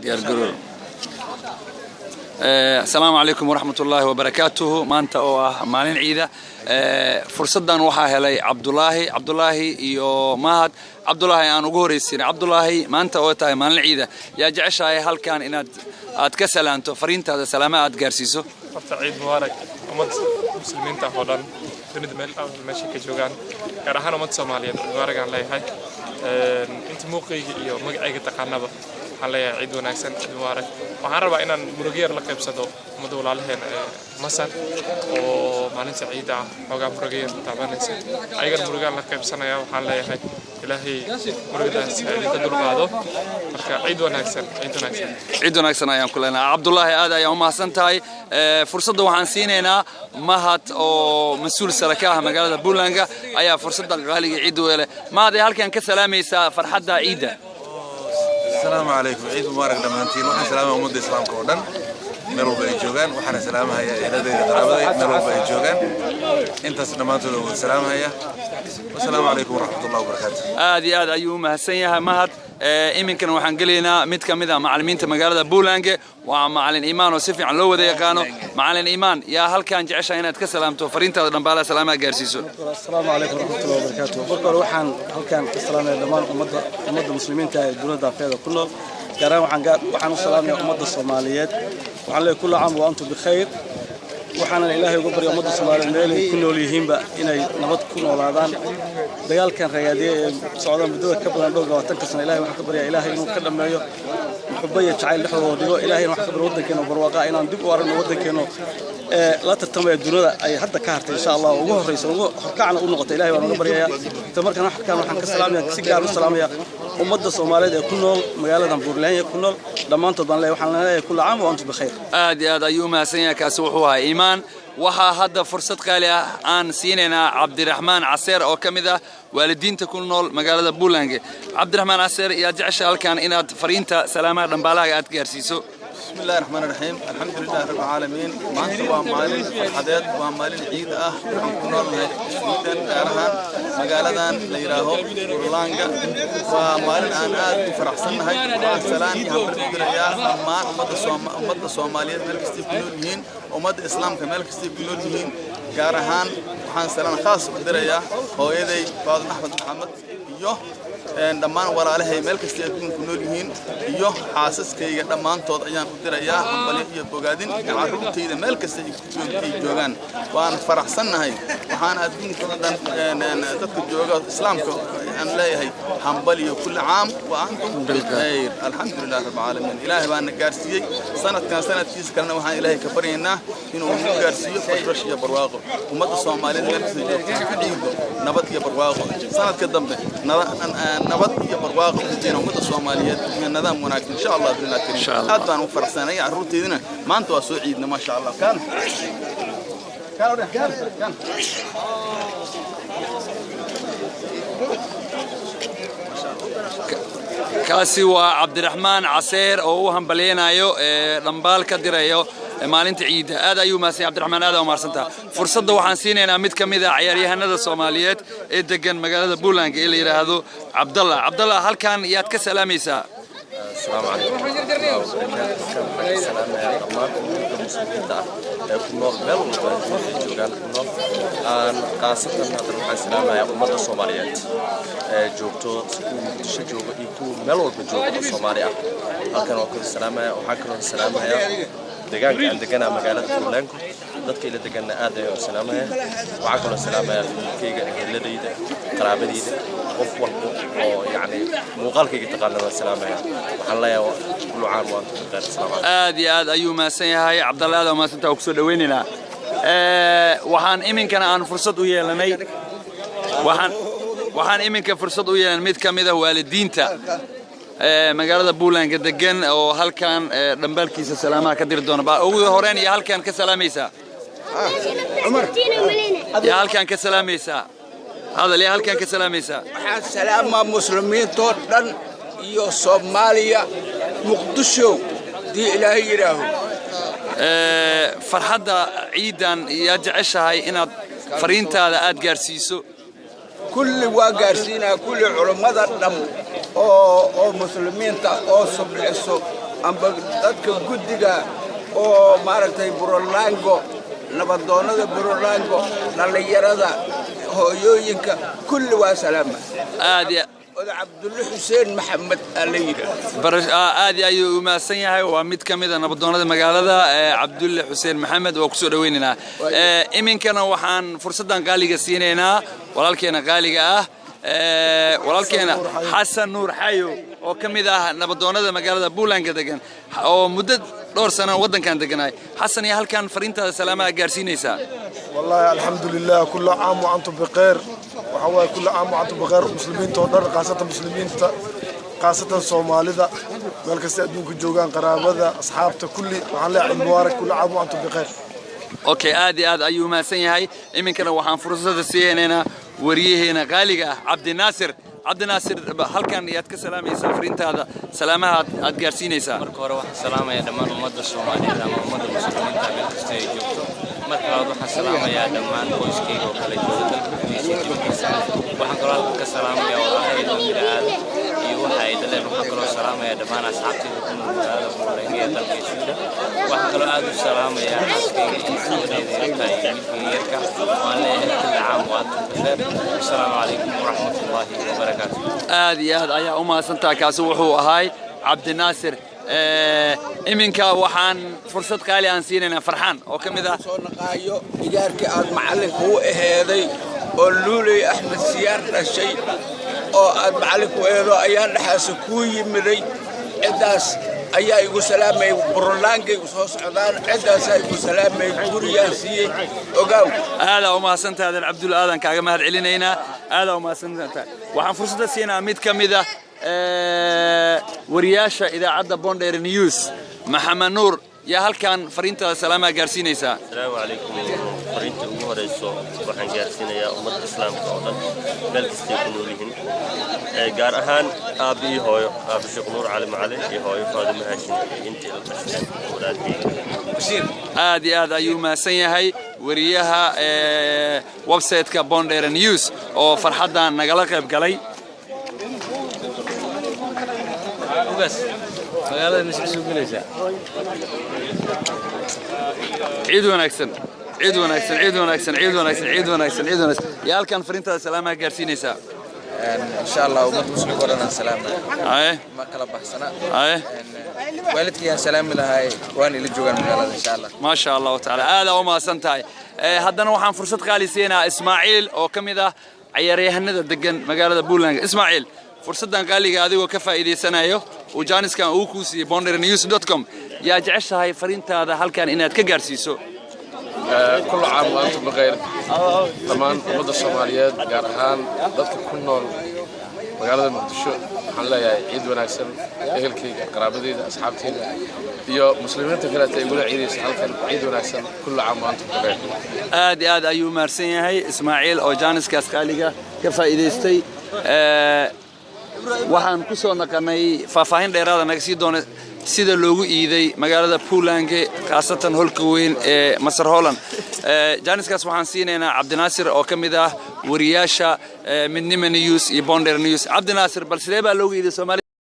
Diyaargarow. Asalaamu calaykum waraxmat ullaahi wabarakaatuhu. Maanta oo ah maalin ciida, fursaddan waxaa helay Cabdulaahi, Cabdulaahi iyo Mahad. Cabdulaahi aan ugu horraysiinay. Cabdulaahi, maanta oo tahay maalin ciida, yaa jeceshahay halkan inaad aad ka salaanto, fariintaada salaamaha aad gaarsiiso? Horta ciid mubaarak ummadda muslimiinta ah oo dhan dunida meel meeshay ka joogaan, gaar ahaan ummadda Soomaaliyeed. Ciid mubaarak aan leeyahay. Inta muuqayga iyo magacayga taqaanaba waxaan leeyahay ciid wanaagsan, ciid mubaarak. Waxaan rabaa inaan murugo yar la qaybsado ummadda walaalaheena ee Masar oo maalinta ciidda ah xoogaa murugo yar taabanaysa. Ayagana murugaan la qaybsanaya. Waxaan leeyahay Ilaahay murugadaas ha idinka dulqaado. Marka ciid wanaagsan, ciid wanaagsan. Ciid wanaagsan ayaan ku leenahay. Cabdulaahi, aad ayaan u mahadsan tahay. Fursadda waxaan siinaynaa Mahad oo mas-uul sare ka ah magaalada Buurlanga ayaa fursadda qaaliga ciidda weele. Mahad, ee halkan ka salaamaysaa farxadda ciidda? Asalaamu calaykum, ciid mubaarak dhammaantiin. Waxaan salaamaya ummadda islaamka oo dhan meel walba ay joogaan. Waxaana salaamahaya ehladayda, qaraabaday meel walba ay joogaan. Intaas dhammaantood waan salaamahaya. Wasalaamu calaykum waraxmatullahi wabarakaatu. Aad iyo aad ayuu u mahadsan yahay Mahad. Iminkana waxaan gelaynaa mid ka mid ah macallimiinta magaalada Buulange, waa macallin Iimaan oo si fiican loo wada yaqaano. Macallin Iimaan, yaa halkan jeceshahay inaad ka salaamto, fariintaada dhambaalaha salaamaha gaarsiiso? Asalaamu calaykum waraxmatullahi wabarakaatu. Marka hore waxaan halkan ka salaamaya dhammaan ummadda muslimiinta ee dunida daafeeda ku nool. Gaar ahaan waxaan u salaamaya ummadda Soomaaliyeed. Waxaan leeyahay كل عام وأنتم بخير. Waxaana Ilaahay uga barya ummadda Soomaaliyeed meel ay ku nool yihiinba inay nabad ku noolaadaan. Dagaalkan ragaadiye ee socda muddada ka badan dhowr 20-ka sano, Ilahay waxaan ka baryaa Ilaahay inuu ka dhammeeyo, muxubbo iyo jacayl dhexdooda dhigo. Ilahayna waxaan ka barya waddankeena barwaaqa, inaan dib u aragno waddankeena ee la tartamaya dunida ay hadda ka hartay, insha Allah, ugu horreysa, ugu horkacna u noqota. Ilahay baan uga baryayaa. Inta markaan halkan waxaan ka salaamaya, si gaar u salaamaya ummadda Soomaaliyeed ee ku nool magaaladan Buurlaanya ku nool dhammaantood baan leeyahay, waxaan leeyahay كل عام وأنتم بخير. Aad iyo aad ayuu u mahadsan yahay. Kaasi wuxuu ahaa Iimaan. Waxaa hadda fursad qaali ah aan siinaynaa Cabdiraxmaan Caseer oo ka mid ah waalidiinta ku nool magaalada Buulange. Cabdiraxmaan Caseer, yaad jecesha halkan inaad fariinta salaamaha dhambaalahaaga aad gaarsiiso? بسم الله الرحمن الرحيم، الحمد لله رب العالمين. Maanta waa maalin farxadeed, waa maalin ciid ah. Waxaan ku noolnahay Sweden, gaar ahaan magaaladan la yidhaaho Burlanga. Waa maalin aan aad u faraxsannahay. Waxaan salaan iyo hambalyo u dirayaa dhammaan ummadda Soomaaliyeed meel kastay ku nool yihiin, ummadda islaamka meel kastay ku nool yihiin. Gaar ahaan waxaan salaan khaas u dirayaa hooyaday Faadum Axmed Maxamed iyo dhammaan walaalahay meel kastay adduunka ku nool yihiin, iyo xaasaskayga dhammaantood ayaan u dirayaa hambalyo iyo bogaadin, iyo carruurtayda meel kasta ay joogaan. Waan faraxsannahay. Waxaan adduunka oo dhan dadka jooga islaamka aan leeyahay hambalyo، كل عام وأنتم بخير. الحمد لله رب العالمين. Ilaahay baana gaarsiiyey sanadkan sanadkiisa kalena. Waxaan Ilaahay ka baryaynaa inuu nagu gaarsiiyo bashbash iyo barwaaqo. Ummadda Soomaaliyeed meel kasta joogta ku ciido nabad iyo barwaaqo. Sanadka dambe nabad iyo barwaaqo u rajeynaa ummadda Soomaaliyeed iyo nidaam wanaagsan, insha Allah billahi karim. Aad baan u faraxsanay. Carruurteydina maanta waa soo ciidna, maasha Allah. Kan kan kan kan. Kaasi waa Cabdiraxmaan Caseer oo u hambalyaynayo ee dhambaal ka dirayo maalinta ciidda. Aad ayuu mahadsan Cabdiraxmaan, aad aa umahadsantaha. Fursadda waxaan siinaynaa mid ka mid ah ciyaaryahanada Soomaaliyeed ee degan magaalada Buurland ee la yidhaahdo Cabdallah. Cabdallah, halkan yaad ka salaamaysaa? Asalaamu calaykum waraxmatullahi wabarakaatu. Halkan waxaan ka salaamayaa dhammaan ummadda muslimiinta ah ee ku nool meel walba adduunka ay joogaan ku nool aan, khaasatan haddana waxaan salaamayaa ummadda Soomaaliyeed ee joogto, kuwa Muqdisho jooga iyo kuwa meel walba jooga oo Soomaali ah. Halkan waan kala salaamaya. Waxaan kaloo salaamayaa deegaanka aan deganaa, magaalada Puurlaango. Dadka ila deganna aad ayaan u salaamaya. Waxaan kaloo salaamayaa familkayga, eheladayda, qaraabadayda, qof walba oo yacni muuqaalkayga taqaana waan salaamaya. Waxaan leeyahay كل عام وأنتم بخير. Asalaamu calaykum. Aad iyo aad ayuu mahadsan yahay Cabdalla. Aad mahadsantaha, waa kusoo dhaweynaynaa. Waxaan iminkana aan fursad u yeelanay, waxaan iminka fursad u yeelanay mid ka mid ah waalidiinta magaalada Buurlandka degan oo halkan dhambaalkiisa salaamaha ka diri doona. Baa ugu horeen iyo halkan ka salaamaysaa? Yaa halkan ka salaamaysaa? Hadal, yaa halkan ka salaamaysaa? Waxaan salaamaa muslimiintoo dhan iyo Soomaaliya, Muqdisho dii Ilaahay yidhaaho. Farxadda ciidan yaa jeceshahay inaad fariintaada aad gaarsiiso? Kulli waa gaarsiinaya, kulli culummada dham oo muslimiinta oo subciso. Amba dadka guddiga oo maaragtay Burolango, nabadoonnada Burolango, dhallinyarada, hooyooyinka, kulli waa salaama. Aad iyo Oda Cabdulle Xuseen Maxamed aa la yidhaah. Aad ayuu u mahadsan yahay. Waa mid ka mid a nabadoonnada magaalada, Cabdulle Xuseen Maxamed. Waa kusoo dhaweynaynaa. Iminkana waxaan fursaddan qaaliga siinaynaa walaalkeena qaaliga ah, walaalkeena Xasan Nuur Xayo, oo ka mid ah nabadoonnada magaalada Buulandka degan oo muddo dhowr sano waddankan deganaay. Xasan, iyo halkan fariintaada salaamaha gaarsiinaysaa? والله الحمد لله، كل عام وأنتم بخير. وحواي كل عام وأنتم بخير مسلمين تودر، خاصة مسلمين، خاصة Soomaalida meel kasta adduunka joogaan, qaraabada, asxaabta, kulli waxaan leeyahay mubaarak, كل عام وأنتم بخير. Okay, aad iyo aad ayuu mahadsan yahay. Iminkana waxaan fursadda siinaynaa wariyaheena qaaliga ah, Cabdinaasir. Cabdinaasir, halkan yaad ka salaamaysaa, fariintaada salaamaha aad gaarsiinaysaa? Marka hore waxaan salaamayaa dhammaan ummadda Soomaaliyeed ama ummadda muslimiinta meel kasta ay joogto. Marka labaad waxaan salaamayaa dhammaan qoyskayga oo kala jooga dalka gudihiisa iyo dibaddiisa. Waxaan kaloo halkan ka salaamayaa walaalahayda Mira Aadan iyo waxa ay dhaleen. Waxaan kaloo salaamayaa dhammaan asxaabtayda ku nool magaalada Buurlenge ee dalka Sweden. Waxaan kaloo aad u salaamayaa xaaskayga iyo gabadhayda yarta iyo wiilkayga yarka. Waan leeyahay كل عام وأنتم بخير. والسلام عليكم ورحمة الله وبركاته. Aad iyo aad ayaa u mahadsantaha. Kaasi wuxuu ahaay Cabdinaasir. Iminka waxaan fursad qaali aan siinaynaa Farxaan oo ka mid ah Soo naqaayo igaarkii aad macallinka u aheeday oo Luuley Axmed Siyaar dhashay oo aad macallinka u aheedo ayaa dhexaasa kuu yimiday. Ciddaas ayaa igu salaamayay. Burulaangay soo socdaan, ciddaasaa igu salaamayay, guriyaan siiyey, ogaaw. Aadaa u mahadsantahay, adeer Cabdul. Aadan kaaga mahad celinaynaa. Aadaa u mahadsantahay. Waxaan fursadda siinaa mid ka mid ah wariyaasha idaacadda Bondheer News, Maxamed Nuur. Yaa halkan fariintaada salaamaha gaarsiinaysaa? Asalaamu calaykum. Fariinta ugu horeyso waxaan gaarsiinayaa ummadda islaamka oo dhan meel kastay ku nool yihiin, gaar ahaan aabbi iyo hooyo, aabbi Sheekh Nuur Cali Macalin iyo hooyo Faadimo Haashin iyo intii la dhashteen walaalkayga. Aad iyo aad ayuu mahadsan yahay wariyaha website-ka Bondheer News oo farxaddan nagala qayb galay. Ugaas, magaalada mise soo gelaysaa? Ciid wanaagsan, ciid wanaagsan, ciid wanaagsan, ciid wanaagsan, ciid wanaagsan, ciid wanaagsan. Yaa halkan fariintaada salaamaha gaarsiinaysaa? Insha Allah ummadda muslimka oo dhan aan salaamnaa. Aye. Ma kala baxsana. Aye. Waalidkii aan salaami lahay waan ila joogaan magaalada, insha Allah. Maasha Allahu tacaala, aadaa u mahadsan tahay. Haddana waxaan fursad qaali siinaa Ismaaciil oo ka mid ah ciyaaryahanada degan magaalada Puntland. Ismaaciil, fursaddan qaaliga adigoo ka faa'iidaysanayo uu jaaniskan uu kuu siiyey bondernews.com, yaa jeceshahay fariintaada halkan inaad ka gaarsiiso? كل عام وأنتم بخير dhammaan ummadda Soomaaliyeed, gaar ahaan dadka ku nool magaalada Muqdisho. Waxaan leeyahay ciid wanaagsan ehelkayga, qaraabadayda, asxaabtayda iyo muslimiinta kaleeta igula ciidaysa halkan. Ciid wanaagsan, كل عام وأنتم بخير. Aad iyo aad ayuu mahadsan yahay Ismaaciil oo jaaniskaas qaaliga ka faa'iidaystay. Waxaan ku soo naqanay faahfaahin dheeraada naga sii doona sida loogu iiday magaalada Pulange, khaasatan holka weyn ee Masar Holland. Jaaniskaas waxaan siinaynaa Cabdinaasir oo ka mid ah wariyaasha Midnimo News iyo Bonder News. Cabdinaasir, bal sidee baa loogu iiday Soomaaliya?